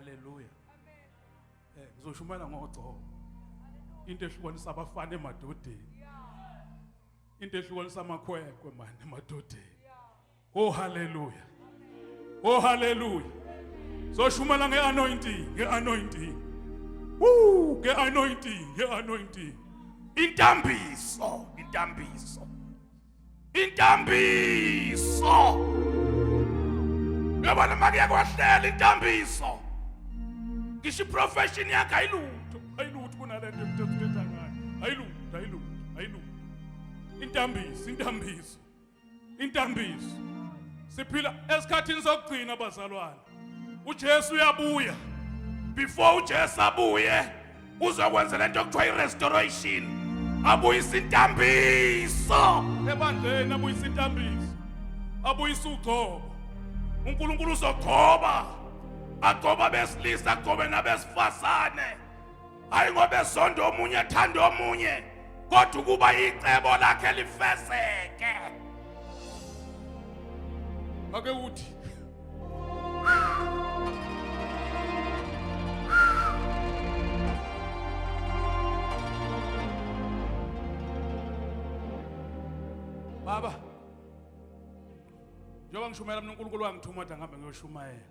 Haleluya. Ngizoshumela ngogcobo. Into ehlukanisa abafana emadodeni. Into ehlukanisa amakhwenkwe manje emadodeni. Oh haleluya. Oh haleluya. Zoshumela ngeanointing, ngeanointing. Woo, ngeanointing, ngeanointing. Intambiso, intambiso. Intambiso. Uyabona makuye kwahlela intambiso. Ngisho iprofession yakhe ayilutho, ayilutho kunalento ekuthetha ngayo. Ayilutho, ayilutho, ayilutho. Intambiso, intambiso. Intambiso. Siphila esikhathini sokugcina bazalwane. uJesu uyabuya. Before uJesu abuye uzokwenza lento okuthiwa i-restoration. Abuyisa intambiso ebandleni, abuyisa intambiso. Abuyisa ugcobo. uNkulunkulu uzogcoba. Agcoba abesilisa, agcobe nabesifazane. Hayi ngoba ezonda omunye ethanda omunye, kodwa ukuba icebo lakhe lifezeke. Ake uthi Baba, njengoba ngishumela mina uNkulunkulu wangithuma ukuthi angihambe ngiyoshumayela.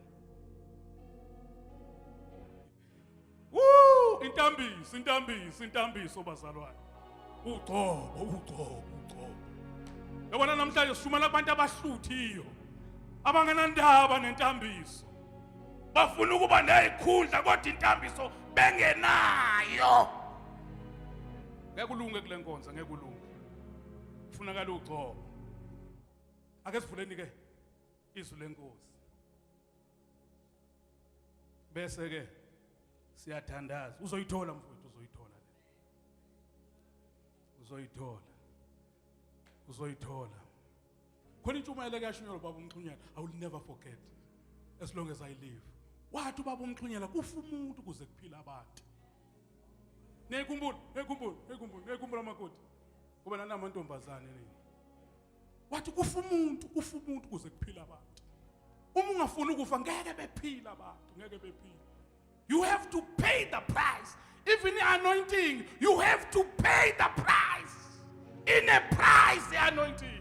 Woo! Intambiso, intambiso, intambiso bazalwane. Ugcobo, ugcobo, ugcobo. Yabona namhlanje sishumela kubantu abahluthiyo. Abangenandaba nentambiso. Bafuna ukuba nezikhundla kodwa intambiso bengenayo. Ngeke ulunge kule nkonzo, ngeke ulunge. Kufunakala ugcobo. Ake sivuleni ke izwi lenkosi. Bese ke siyathandaza. Uzoyithola mfowethu, uzoyithola le. Uzoyithola. Uzoyithola. Khona intshumayelo ekashunyelwa baba uMxhunyela, I will never forget as long as I live. Wathi ubaba uMxhunyela kufa umuntu kuze kuphila abantu. Niyikhumbula, niyikhumbula, niyikhumbula, niyikhumbula makoti. Kuba nanamantombazane nini. Wathi kufa umuntu, kufa umuntu kuze kuphila abantu. Uma ungafuni ukufa ngeke bephila abantu, ngeke bephila. You have to pay the price. Even the anointing, you have to pay the price. In a price, the anointing.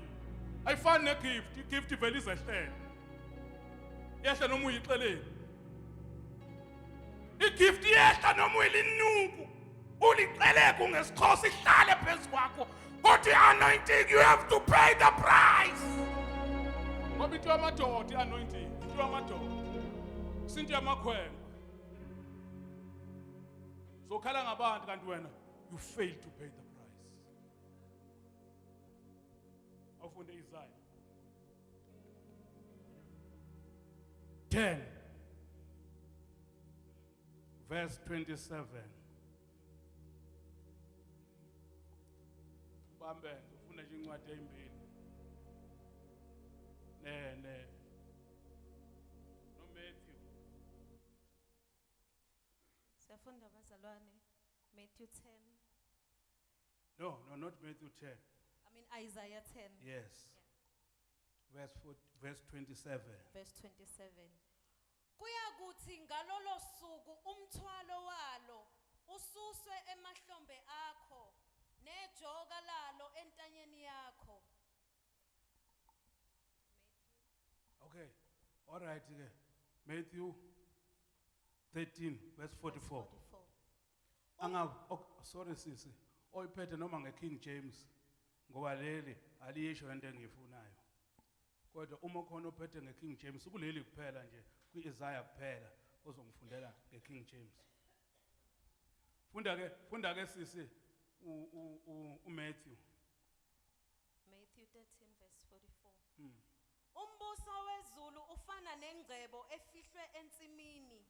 Ayifani negift, igift ivele izehlele. Yehla noma uyixeleni. Igift yehla noma uyilinuku. Ulixeleke ngesiXhosa ihlale phezu kwakho. Kodwa i-anointing you have to pay the price. Ngoba into yamadoda i-anointing, into yamadoda. Sinto yamakhwenkwe. Zokhala ngabantu kanti wena you fail to pay the price. Awufunde Isaiah 10 verse 27. Bambe ufuna nje incwadi ezimbili. Ne ne no Matthew. Siyafunda bazalwane Matthew 10. No, no, not Matthew 10. I mean Isaiah 10. Yes. Yeah. Verse 4, verse 27. Verse 27. Kuyakuthi ngalolo suku umthwalo walo ususwe emahlombe akho nejoka lalo entanyeni yakho. Okay. All right ke. Matthew 13 verse 44. Anga oh, sorry sisi. Oyiphethe noma ngeKing James ngoba leli aliyisho into engiyifunayo. Kodwa uma khona ophethe ngeKing James kuleli kuphela nje kwiIsaiah kuphela ozongifundela ngeKing James. Funda ke, funda ke sisi u uMatthew. Matthew 13 verse 44. Umbuso wezulu ufana nengcebo efihlwe ensimini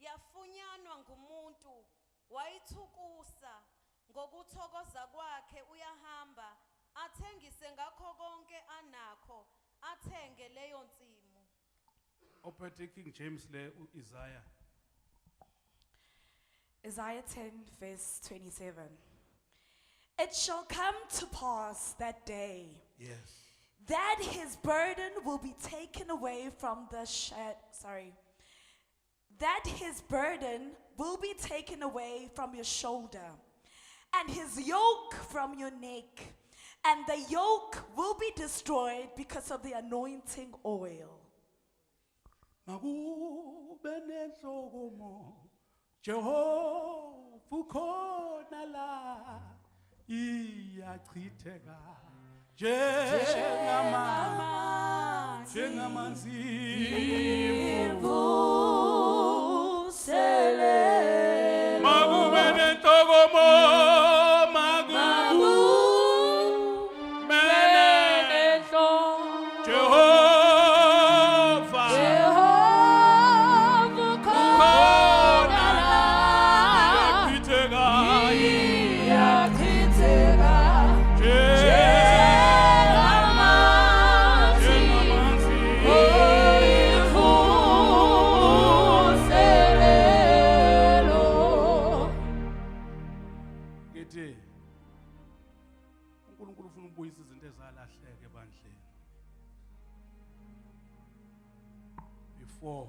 yafunyanwa ngumuntu wayithukusa ngokuthokoza kwakhe uyahamba athengise ngakho konke anakho athenge leyo nsimu. Ophethe King James le uIsaiah. Isaiah 10 verse 27. It shall come to pass that day. Yes. That his burden will be taken away from the shed, sorry. that his burden will be taken away from your shoulder, and his yoke from your neck, and the yoke will be destroyed because of the anointing oil. Makube nenhlokomo Jehova ukhona la iyachitheka njengamanzi makube nenhlokomo makube Jehova ukhona iyachitheka njengamanzi ngithi uNkulunkulu ufuna ukubuyisa izinto ezalahleka ebandleni before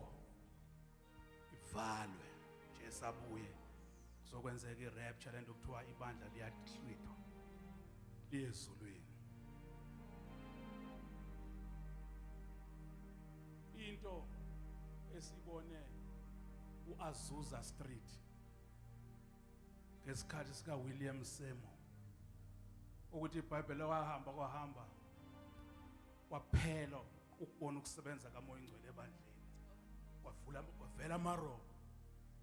ivalwe nje sabuye kuzokwenzeka irapture lento kuthiwa ibandla liyahlwithwa liye ezulwini. Into esibone uAzusa Street ngesikhathi sika William Seymour ukuthi iBhayibheli wahamba kwahamba kwaphela ukubona ukusebenza kaMoya Ingcwele ebandleni kwavula kwavela amarobo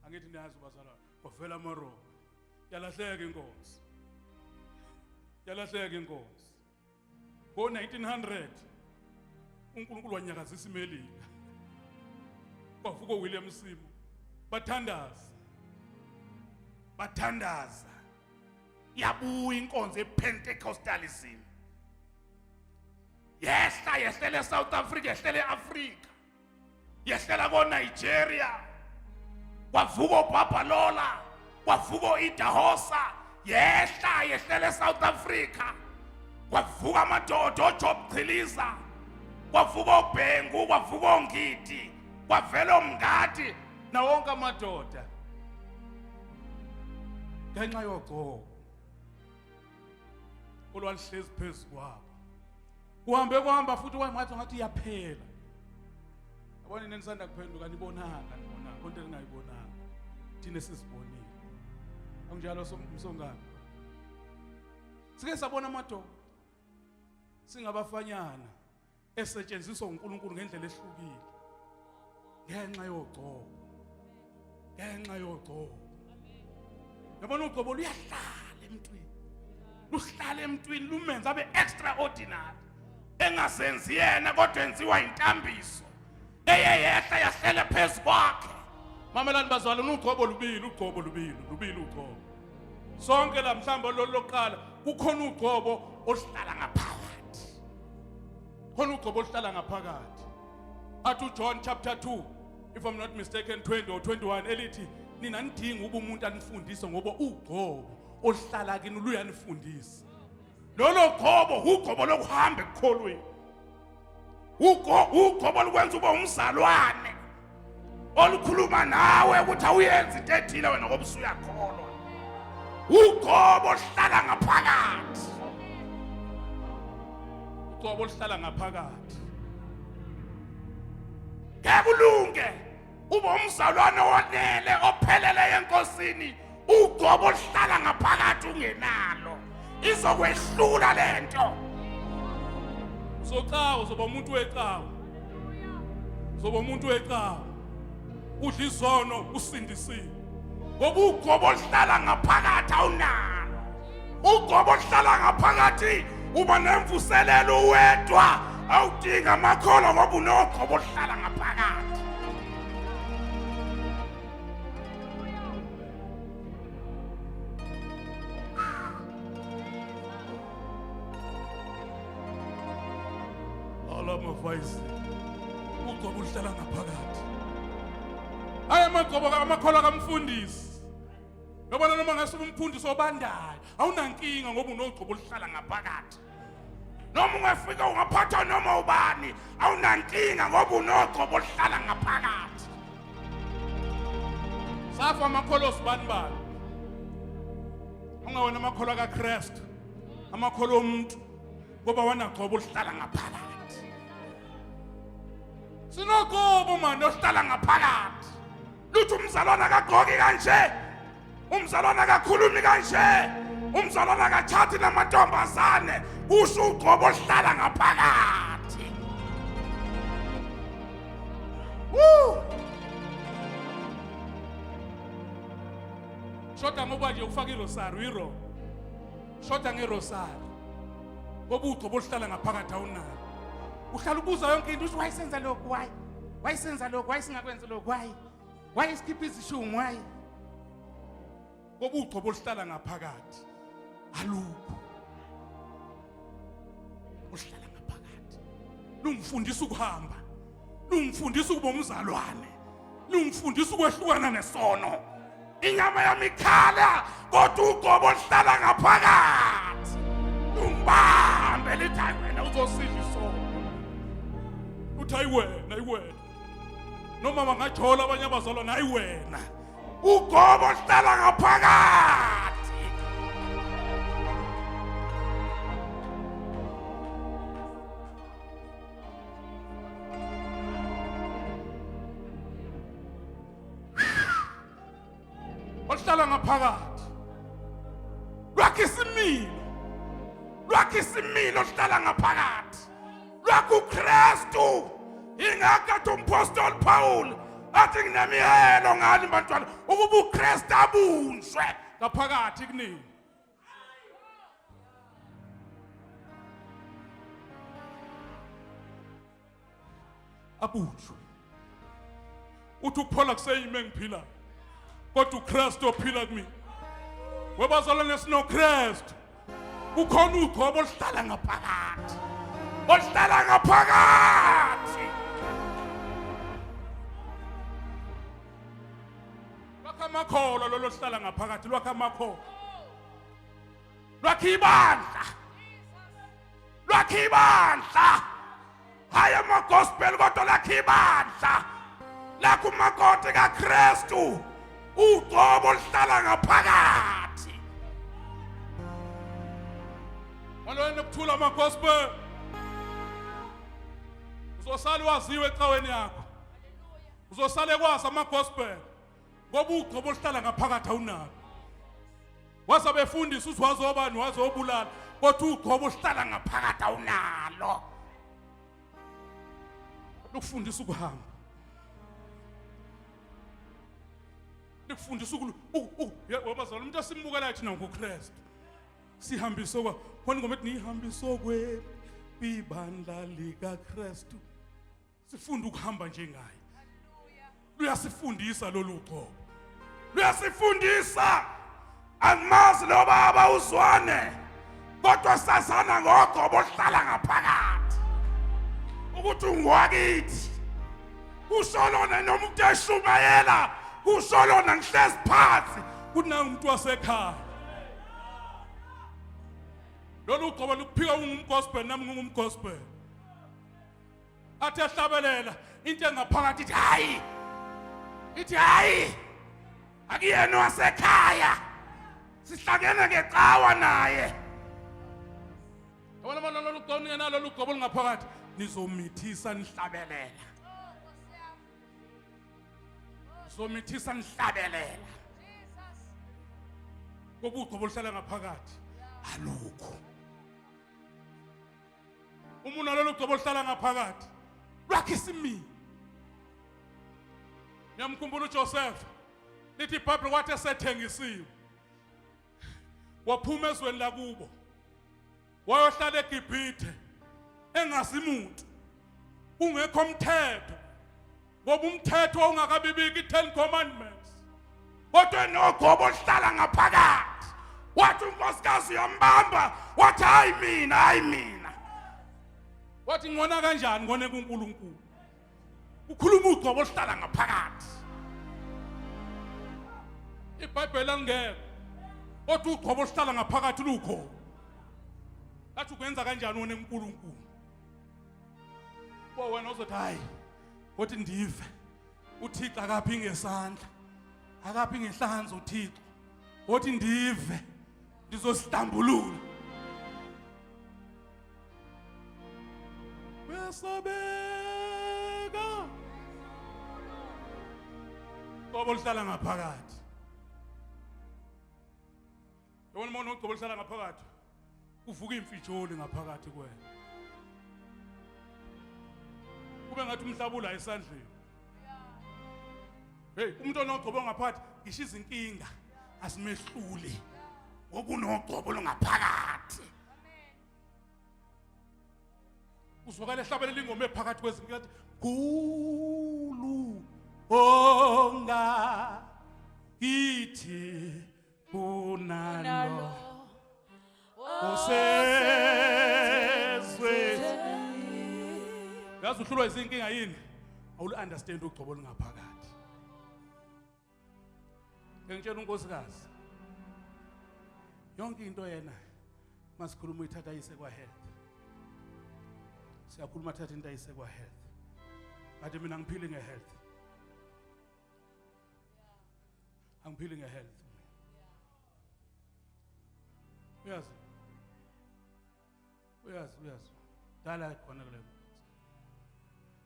angithi niyazi bazalwane kwavela amarobo yalahleka inkonzo yalahleka inkonzo ngo-1900 uNkulunkulu wanyakazisa iMelika kwavuka uWilliam Seymour bathandaza bathandaza Yabuya inkonzo yePentecostalism yehla yehlela eSouth Africa yehlela eAfrica yehlela koNigeria kwavuka oBhabhalola kwavuka oIdahosa yehla yehlela eSouth Africa kwavuka amadoda oJob Chiliza kwavuka oBhengu kwavuka oNgidi kwavela oMngadi nawonke amadoda ngenxa yogcobo olwaluhlezi phezu kwabo kuhambe kuhamba futhi wangathi ngathi iyaphela yabona nina nisanda kuphenduka nibonanga nibonanga konke ningayibonanga thina sizibonile akunjalo msongane sike sabona amadoda singabafanyana esetshenziswa uNkulunkulu ngendlela ehlukile ngenxa yogcobo ngenxa yogcobo yabona ugcobo luyahlala emntwini luhlala emntwini lumenza abe extraordinary engazenzi yena kodwa enziwa intambiso eye yehla yahlele phezu kwakhe. Mamelani bazalwane, ugcobo lubili, ugcobo lubili, lubili ugcobo. Sonke la mhlawumbe lolu lokuqala kukhona ugcobo oluhlala ngaphakathi, khona ugcobo oluhlala ngaphakathi. Athi uJohn chapter 2 if I'm not mistaken 20 or 21 elithi nina nidinga ukuba umuntu anifundise ngoba ugcobo oluhlala kini luyanifundisa. Lolo gcobo ugcobo lokuhamba ekukholweni, ugcobo olukwenza ube umzalwane olukhuluma nawe ukuthi awuyenzi into ethile wena ngoba usuyakholwa. Ugcobo oluhlala ngaphakathi, ugcobo oluhlala ngaphakathi. Ngeke ulunge ube umzalwane owonele ophelele enkosini ugcobo oluhlala ngaphakathi ungenalo, izokwehlula lento. Uzocawa, uzoba umuntu wecawa, uzoba umuntu wecawa, udla izono usindisiwe. Ngoba ugcobo oluhlala ngaphakathi awunalo. Ugcobo oluhlala ngaphakathi uba nemvuselelo uwedwa, awudinga amakholwa ngoba unogcobo oluhlala ngaphakathi. Ala mavayisi ugcobo oluhlala ngaphakathi hayi amagcobo amakholwa kamfundisi. Yabona noma ngase umfundisi obandayo awunankinga ngoba unogcobo oluhlala ngaphakathi. Noma ungafika ungaphathwa noma ubani awunankinga ngoba unogcobo oluhlala ngaphakathi. Safa amakholwa osibani bani. Ungawona amakholwa kaKristu. Amakholwa omuntu ngoba wanagcobo oluhlala ngaphakathi. Sinogobo manje ohlala ngaphakathi. Luthi umzalwane akagqoki kanje, umzalwane akakhulumi kanje, umzalwane akathathi namantombazane, kusho ugcobo oluhlala ngaphakathi. Woo! Shoda ngoba nje ufaka irosari uyiro. Shoda ngerosari. Ngoba ugcobo oluhlala ngaphakathi awunalo. Uhlala ubuza yonke into uthi wayesenza lokhu why? Wayesenza lokhu why singakwenzi lokhu why? Why sikhipha izishungu why? Ngoba ugcobo oluhlala ngaphakathi alukho. Uhlala ngaphakathi. Lungifundisa ukuhamba. Lungifundisa ukuba umzalwane. Lungifundisa ukwehlukana nesono. Inyama yami ikhala kodwa ugcobo oluhlala ngaphakathi. Lungibambe lithi hayi wena uzosidla isono. Uthi hayi wena, hayi wena. Noma bangajola abanye abazalwane hayi wena. Ugcobo oluhlala ngaphakathi. Oluhlala ngaphakathi. Lwakhe isimilo. Lwakhe isimilo oluhlala ngaphakathi. Lwakhe uKristu. Ingakho athi umpostoli Paul athi nginemihelo ngani bantwana ukuba uKristu abunjwe ngaphakathi kunini. Abunjwe. Uthi ukuphola kuseyimi engiphila kodwa uKristu ophila kumina. Webazalwane sinoKristu. Kukhona ugcobo oluhlala ngaphakathi. Oluhlala ngaphakathi. Lwakha amakholwa lolo hlala ngaphakathi lwakha amakholwa. Lwakha ibandla. Lwakha ibandla. Hayi ama-gospel kodwa lakha ibandla. Lakha umakoti kaKristu. Ugcobo oluhlala ngaphakathi. Malweni nokuthula ama-gospel. Uzosala waziwe ecaweni yakho. Uzosale kwazi ama-gospel. Ngoba ugcobo oluhlala ngaphakathi awunalo. Waze befundisa uthi wazobani wazobulala kodwa ugcobo oluhlala ngaphakathi awunalo. Lukufundisa ukuhamba. Likufundisa wabazalwane umuntu esimbukelayo thina nguKristu. Sihambise kwa khona ingoma ethi nihambise kwe kwibandla likaKristu. Sifunda ukuhamba njengaye. Luyasifundisa lolu gcobo. Luyasifundisa. Angimazi lo baba uzwane kodwa sazana ngogcobo oluhlala ngaphakathi ukuthi ungwakithi kusho lona noma umuntu eshumayela kusho lona ngihlezi phansi Kunangu umuntu wasekhaya. Lolu gcobo lukuphika ungumgospel nami ngingumgospel. Athi ahlabelela into engaphakathi ithi hayi ithi hayi akuyena wasekhaya sihlangene ngecawa naye Yabona bona lolu gcobo ningenalo lolu gcobo olungaphakathi nizomithisa nihlabelela. Zomithisa nihlabelela. Ngoba ugcobo oluhlala ngaphakathi alukho. Uma unalolu gcobo oluhlala ngaphakathi lwakhe isimilo. Ngiyamkhumbula uJoseph lithi iBhayibheli kwathi esethengisiwe waphuma ezweni lakubo wayohlala eGibhithe engazi muntu kungekho umthetho ngoba umthetho wawungakabibiki i-Ten Commandments kodwa nogobo oluhlala ngaphakathi wathi unkosikazi uyambamba wathi hayi mina hayi mina wathi ngona kanjani ngone kuNkulunkulu ukhuluma ugcobo oluhlala ngaphakathi iBhayibheli alingekho kodwa ugcobo oluhlala ngaphakathi lukhona athi ukwenza kanjani wona kuNkulunkulu Kwa wena uzothi hayi kodwa ndive uThixo akaphi ngesandla. Akaphi ngehlanzo uThixo. Wothi ndive ndizosihlambulula. Besabeka. Qobo lihlala ngaphakathi. Yabona uma unogcobo oluhlala ngaphakathi kuvuka imfijoli ngaphakathi kuwena. Kube ngathi umhlaba ula esandleni. Hey, umuntu onogcobo ngaphakathi ngisho izinkinga asimehluli. Ngoba unogcobo olungaphakathi. Uzwakala ehlabelela ingoma ephakathi kwezinkinga athi khulu onga kithi kunalo osezwe yazi uhlulwa izinkinga yini awulu understand ugcobo olungaphakathi ngitshela unkosikazi yonke into yena masikhuluma uyithatha ayise kwa health siyakhuluma thatha into ayise kwa health kanti mina ngiphile nge health angiphili nge-health uyazi uyazi uyazi dala khona kuleyo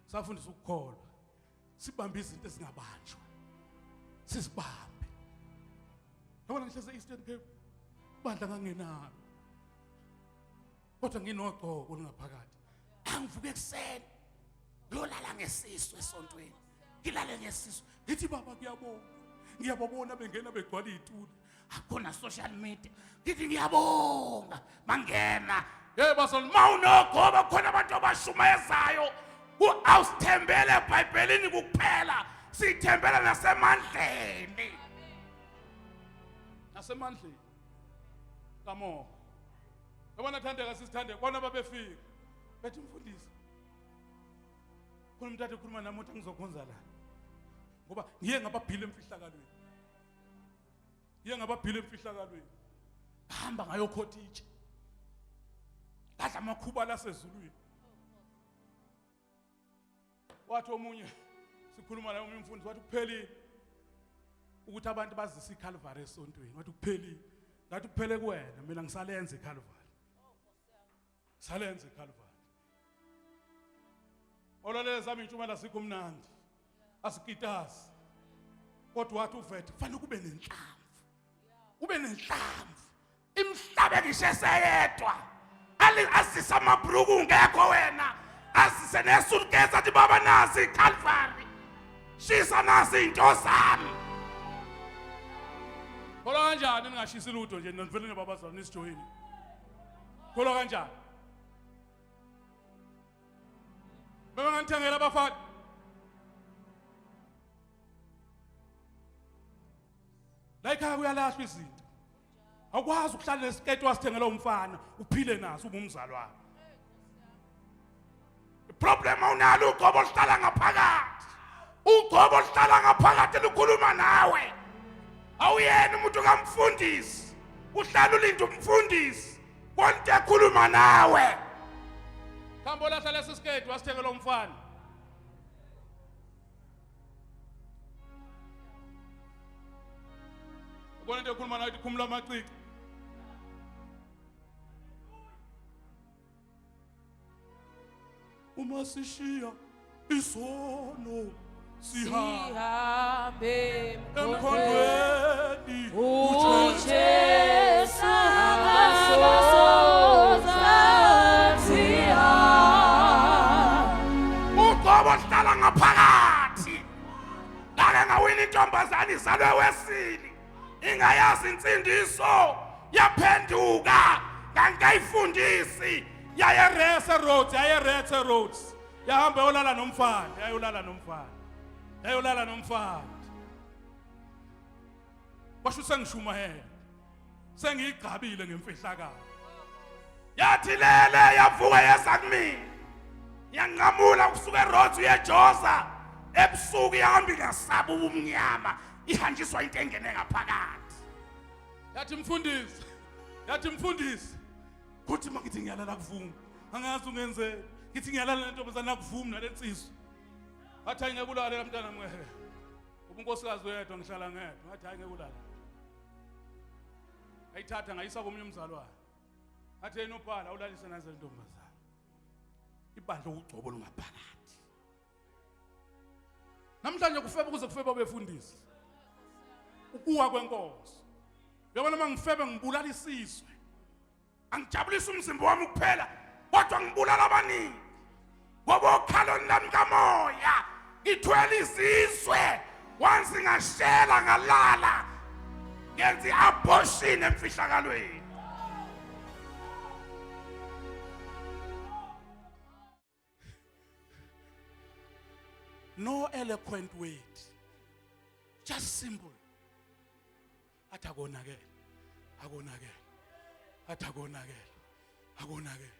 safundisa ukukholwa sibambe izinto ezingabanjwa sizibambe yabona ngihleze e-Eastern Cape bandla ngangenalo kodwa nginogcobo olungaphakathi angivuke ekuseni ngiyolala ngesisu esontweni ngilale ngesisu ngithi baba kuyabonga ngiyababona bengena begcwala iy'tuli akhona social media ngithi ngiyabonga mangena hey bazalwane ma unogoba khona abantu abashumayezayo awusithembele ebhayibhelini kuphela sithembela nasemandleni nasemandleni kamoya yabona thandeka sisithandeka bona babefika bethi mfundisi khona umuntu ade ekhuluma nami uthi angizokhonza la ngoba ngiye ngababhila emfihlakalweni ngiye ngababhila emfihlakalweni hamba ngayokhotha itshe ngadla amakhuba lasezulwini wathi omunye sikhuluma naye omunye umfundisi wathi kuphelile ukuthi abantu bazise iCalvary esontweni wathi kuphelile ngathi kuphele kuwena mina ngisalenza iCalvary salenza iCalvary olalela zami intshumela sikho mnandi asikitazi kodwa wathi uvethe kufanele kube nenhlamvu kube nenhlamvu imhlabe ngisho eseyedwa azise amabhruku ungekho wena azise nesuitcase athi baba nasi iCalvary shisa nasi into zami kholwa kanjani ningashisi lutho nje nivele nibabazalwane nisijoyini kholwa kanjani bebengandithengela abafana la ekhaya kuyalahlwa izinto awukwazi ukuhlala nesiketi wasithengela umfana uphile naso ube umzalwane Problem awunalo ugcobo oluhlala ngaphakathi. Ugcobo oluhlala ngaphakathi lukhuluma nawe. Awuyena umuntu kamfundisi. Uhlala ulinda umfundisi. Konke ekhuluma nawe. Hamba olahla lesi siketi wasithengela umfana. Ubona into ekhuluma nawe ithi khumula amacici. Uma sishiya isono sihambe emkhondweni uJesu akasozaziya Ugcobo hlala ngaphakathi. Ngake ngawina intombazane izalwe wesili. Ingayazi insindiso yaphenduka ngangayifundisi yaye Rese Roads yaye Rese Roads yahamba yolala nomfana yayolala nomfana yayolala nomfana washo sengishumayela sengiyigqabile ngemfihlakalo yathi lele yavuka yeza kumina yanqamula kusuka eRhodes uyejoza ebusuku ihamba ingasaba ubumnyama ihanjiswa into engene ngaphakathi yathi mfundisi yathi mfundisi kuthi uma ngithi ngiyalala kuvumi angazi ungenzeni ngithi ngiyalala nentombazane akuvumi nalensizwa athi ayingeke ulale mntana mngeke. Ngoba unkosikazi uyedwa ngihlala ngedwa. Ngathi hayi ngeke ulale. Ngayithatha ngayisa komunye umzalwane. Ngathi yena ubhala ulalise naze ntombazana. Ibandla ukugcobo lungaphakathi. Namhlanje kufeba kuze kufeba befundisi. Ukuwa kwenkosi. Uyabona uma ngifebe ngibulala isizwe. Angijabulisi umzimba wami kuphela kodwa ngibulala abaningi ngoba okhaloni lami kamoya ngithwele izizwe once ngashela ngalala ngenza i-abortion emfihlakalweni. No eloquent word, just simple. Athi akonakele, akonakele, athi akonakele, akonakele.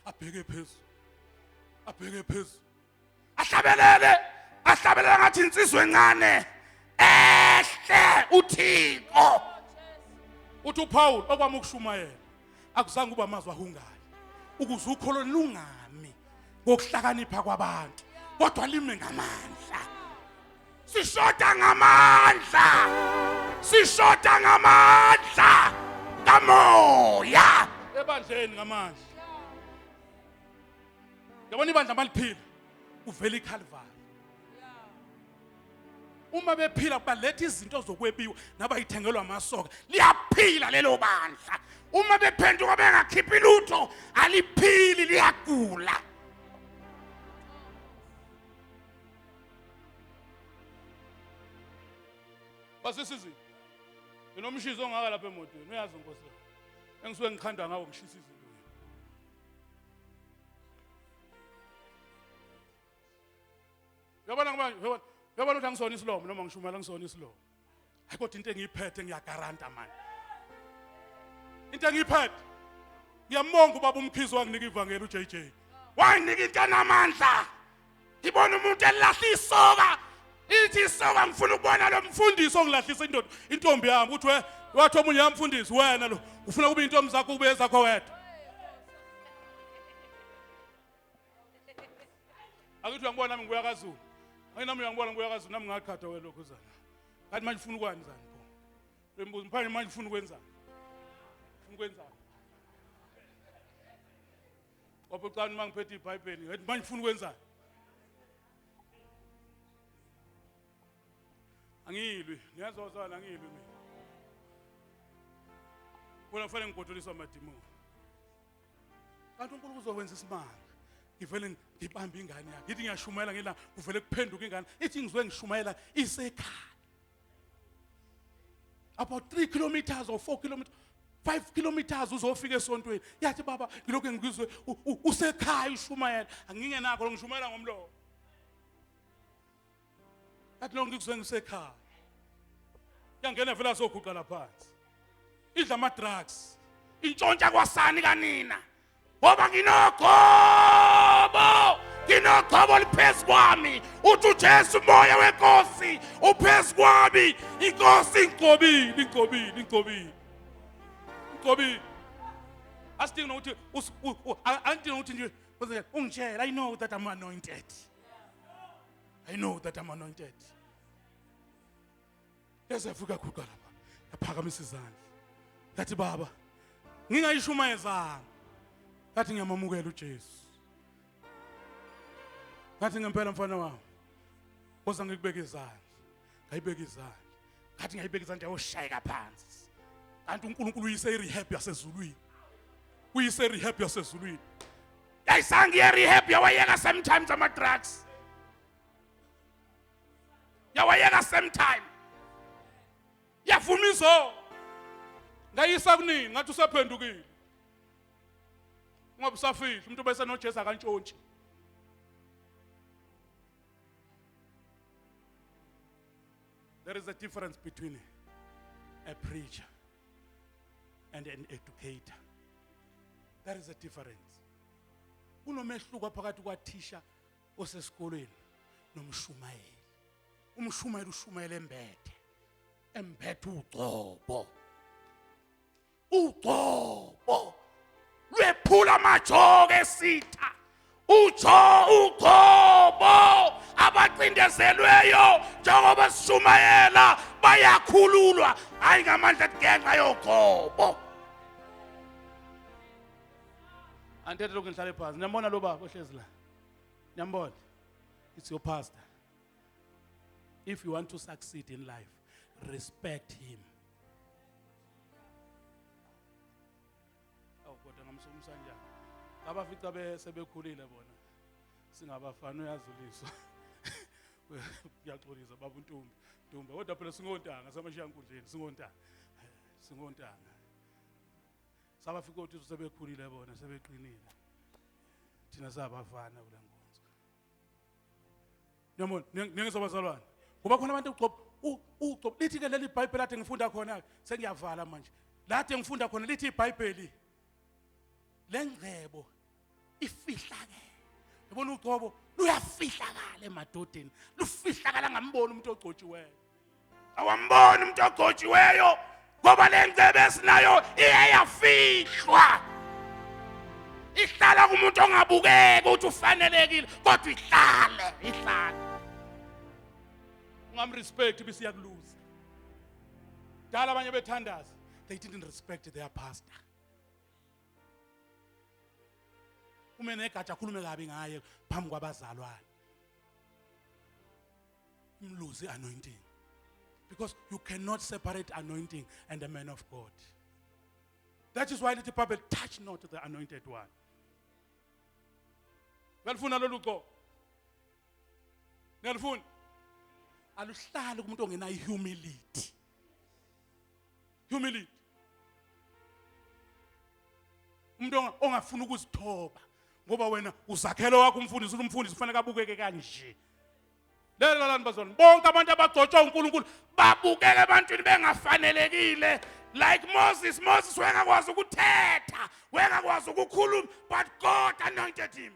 Abheke phezulu, abheke phezulu, ahlabelele, ahlabelele ngathi insizwa encane ehle uThixo. Uthi uPaul, okwami ukushumayela akuzange kuba amazwi ahungayo, ukuze ukholo lungami ngokuhlakanipha kwabantu, kodwa lime ngamandla. Sishoda ngamandla, sishoda ngamandla kamoya ebandleni, ngamandla. Yabona ibandla maliphila kuvela iCalvary. Uma bephila baletha izinto zokwebiwa nabayithengelwa amasoka, liyaphila lelo bandla. Uma bephenduka bengakhiphi lutho, aliphili, liyagula. Basisizini nginomshiso ongaka lapha emotweni, uyazi nkosi engisuke ngikhanda ngawo ngishisa izinto. Uyabona ngoba uyabona uyabona ukuthi angisona isilomo noma ngishumela ngisona isilomo. Hayi kodwa into engiyiphethe ngiyagaranta manje. Into engiyiphethe. Ngiyambonga ubaba uMkhize wanginika ivangeli uJJ. Wanginika into enamandla. Ngibona umuntu elahla isoka. Ithi isoka ngifuna ukubona lo mfundisi ongilahlisa indoda intombi yami uthi we wathi omunye yamfundisi wena lo ufuna kube intombi zakho kube ezakho wedwa. Akithi uyangibona nami ngibuya kaZulu. Hayi nami uyangibona ngibuya kaZulu nami ngaqhatha wena lokhu zana. Kanti manje ufuna ukwani zani pho? Lembuzo mphane manje ufuna ukwenzani? Ufuna ukwenzani? Wapho ucani uma ngiphethe iBhayibheli, ngathi manje ufuna ukwenzani? Angilwi, ngiyazozana angilwi mina. Bona kufanele ngigodoliswe amadimoni. Kanti uNkulunkulu uzokwenza isimanga. Ngivele ngibambe ingane yakhe. Ngithi ngiyashumayela ngelanga kuvele kuphenduka ingane. Ithi ngizwe ngishumayela isekhaya. About 3 kilometers or 4 kilometers, 5 kilometers uzofika esontweni. Yathi baba ngilokhu ngizwe usekhaya ushumayela. Angingenakho ngishumayela ngomlomo. Yathi lo ngikuzwe ngisekhaya. Yangena vele azoguqa lapha phansi. Idla ama drugs. Intshontsha kwasani kanina. Ngoba nginogobo, nginogobo liphezu kwami. Uthi uJesu umoya wenkosi uphezu kwami. Inkosi ingcobile, ingcobile, ingcobile. Ingcobile. Asidingi nokuthi angidingi nokuthi nje ungitshela, I know that I'm anointed. I know that I'm anointed. Yaze yafika guqa lapha. Yaphakamisa izandla. Yathi baba, ngingayishumayezanga. Ngathi ngiyamamukela uJesu. Ngathi ngempela mfana wami. Woza ngikubeke izandla. Ngayibeka izandla. Ngathi ngayibeka izandla yayoshayeka phansi. Kanti uNkulunkulu uyise irehab yasezulwini. Uyise irehab yasezulwini. Yayisangi ye-rehab yawayeka sometimes ama-drugs. Yawayeka same time. Yavuma izono. Ngayisa kunini ngathi usephendukile. Ungabe usafihla umuntu bese noJesu akantshontshi. There is a difference between a preacher and an educator. There is a difference. Kunomehluko phakathi kwathisha osesikolweni nomshumayeli. Umshumayeli ushumayela embethe. Embethe ugcobo. Ugcobo lwephula amajoke esitha. Ujo ugcobo Abacindezelweyo njengoba sishumayela bayakhululwa, hayi ngamandla ngenxa yogobo. Andithethe lokhu ngihlale phansi. Niyambona lo baba ohlezi la? Niyambona? It's your pastor. If you want to succeed in life, respect him. Awu kodwa ngamsukumisa njani? Abafica sebekhulile bona. Singabafana uyazuliswa. Uyaxolisa baba uNtumba. Ntumba kodwa phela singontanga samashiya nkundleni singontanga. Singontanga. Sabafika othi sebekhulile bona sebeqinile. Thina sabafana kule nkonzo. Niyabona, niyangizwa bazalwane. Kuba khona abantu ugcobo, ugcobo lithi ke leli iBhayibheli ade ngifunda khona sengiyavala manje. Lade ngifunda khona lithi iBhayibheli lengcebo ifihlakele. Yabona ugcobo luyafihlakala emadodeni. Lufihlakala ngambona umuntu ogcotshiweyo. Awamboni umuntu ogcotshiweyo ngoba le ngcebo esinayo iye yafihlwa. Ihlala kumuntu ongabukeki ukuthi ufanelekile kodwa ihlale ihlale. Ungamrespect bese iyakuluza. Dala abanye bethandaza, they didn't respect their pastor. Ume negatsha akhulume kabi ngaye phambi kwabazalwane. Imluzi anointing. Because you cannot separate anointing and the man of God. That is why lithi Bible, touch not the anointed one. Uyalifuna lolu gcobo? Niyalifuna? Aluhlali kumuntu ongenayo humility. Humility. Umuntu ongafuni ukuzithoba ngoba wena uzakhele wakho umfundisi, umfundisi ufanele abukeke kanje. Lelo lani bazalwane, bonke abantu abagcotshwa uNkulunkulu babukeke ebantwini bengafanelekile. Like Moses, Moses wengakwazi ukuthetha, wengakwazi ukukhuluma, but God anointed him.